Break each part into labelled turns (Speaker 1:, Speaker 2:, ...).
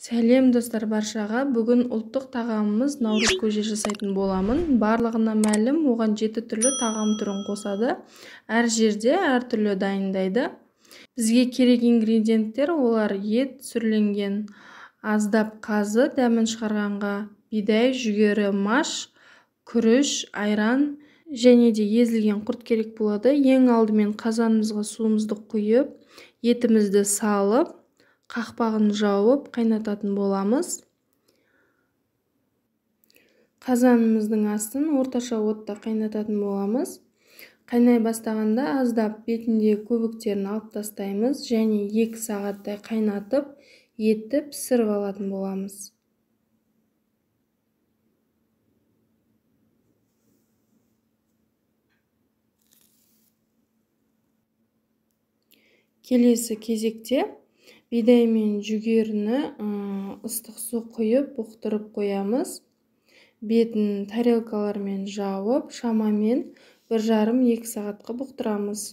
Speaker 1: Сәлем достар баршаға. Бүгін ұлттық тағамымыз наурыз көже жасайтын боламын. Барлығына мәлім, оған 7 түрлі тағам түрін қосады. Әр жерде әр түрлі дайындайды. Бізге керек ингредиенттер олар ет сүрленген, аздап қазы дәмін шығарғанға, бидай, жүгері, маш, күріш, айран және де езілген құрт керек болады. Ең алдымен қазанымызға суымызды құйып, етімізді салып, қақпағын жауып қайнататын боламыз. Қазанымыздың астын орташа отта қайнататын боламыз. Қайнай бастағанда аздап бетіндегі көбіктерін алып тастаймыз және 2 сағаттай қайнатып, етті пісіріп алатын боламыз. Келесі кезекте бидай мен жүгеріні ыстық су құйып, бұқтырып қоямыз. Бетін тарелкалармен жауып, шамамен 1,5-2 сағатқа бұқтырамыз.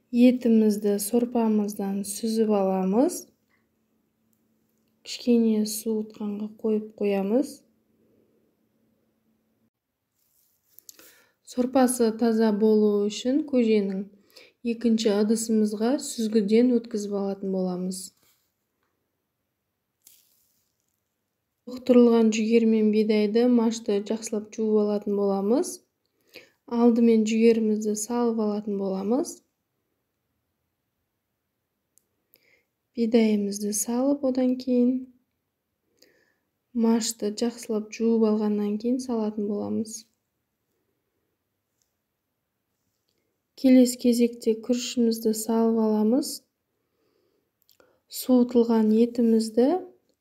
Speaker 1: Етімізді сорпамыздан сүзіп аламыз. Кішкене суытқанға қойып қоямыз. Сорпасы таза болу үшін көженің екінші ыдысымызға сүзгіден өткізіп алатын боламыз. Бұқтырылған жүгері мен бидайды, машты жақсылап жуып алатын боламыз. Алдымен жүгерімізді салып алатын боламыз. Бидайымызды салып, одан кейін машты жақсылап жуып алғаннан кейін салатын боламыз. Келесі кезекте күрішімізді салып аламыз. Суытылған етімізді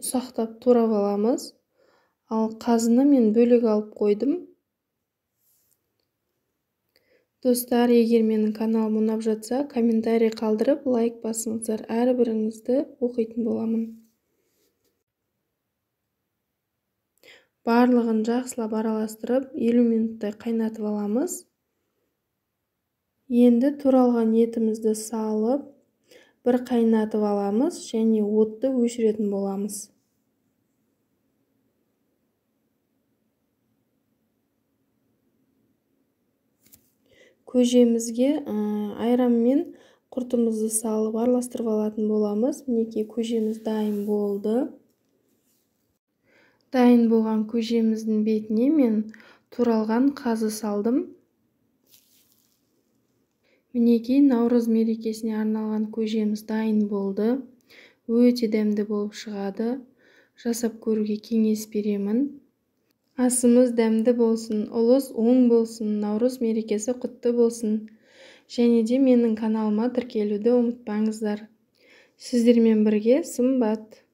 Speaker 1: ұсақтап турап аламыз. Ал қазыны мен бөлек алып қойдым. Достар, егер менің каналым ұнап жатса, комментарий қалдырып, лайк басыңыздар. Әрбіріңізді оқитын боламын. Барлығын жақсылап араластырып, 50 минуттай қайнатып аламыз. Енді туралған етімізді салып, бір қайнатып аламыз және отты өшіретін боламыз. Көжемізге айран мен құртымызды салып араластырып алатын боламыз. Мінекей көжеміз дайын болды. Дайын болған көжеміздің бетіне мен туралған қазы салдым. Мінекей наурыз мерекесіне арналған көжеміз дайын болды. Өте дәмді болып шығады. Жасап көруге кеңес беремін. Асымыз дәмді болсын, ұлыс оң болсын, наурыз мерекесі құтты болсын. Және де менің каналыма тіркелуді ұмытпаңыздар. Сіздермен бірге Сымбат.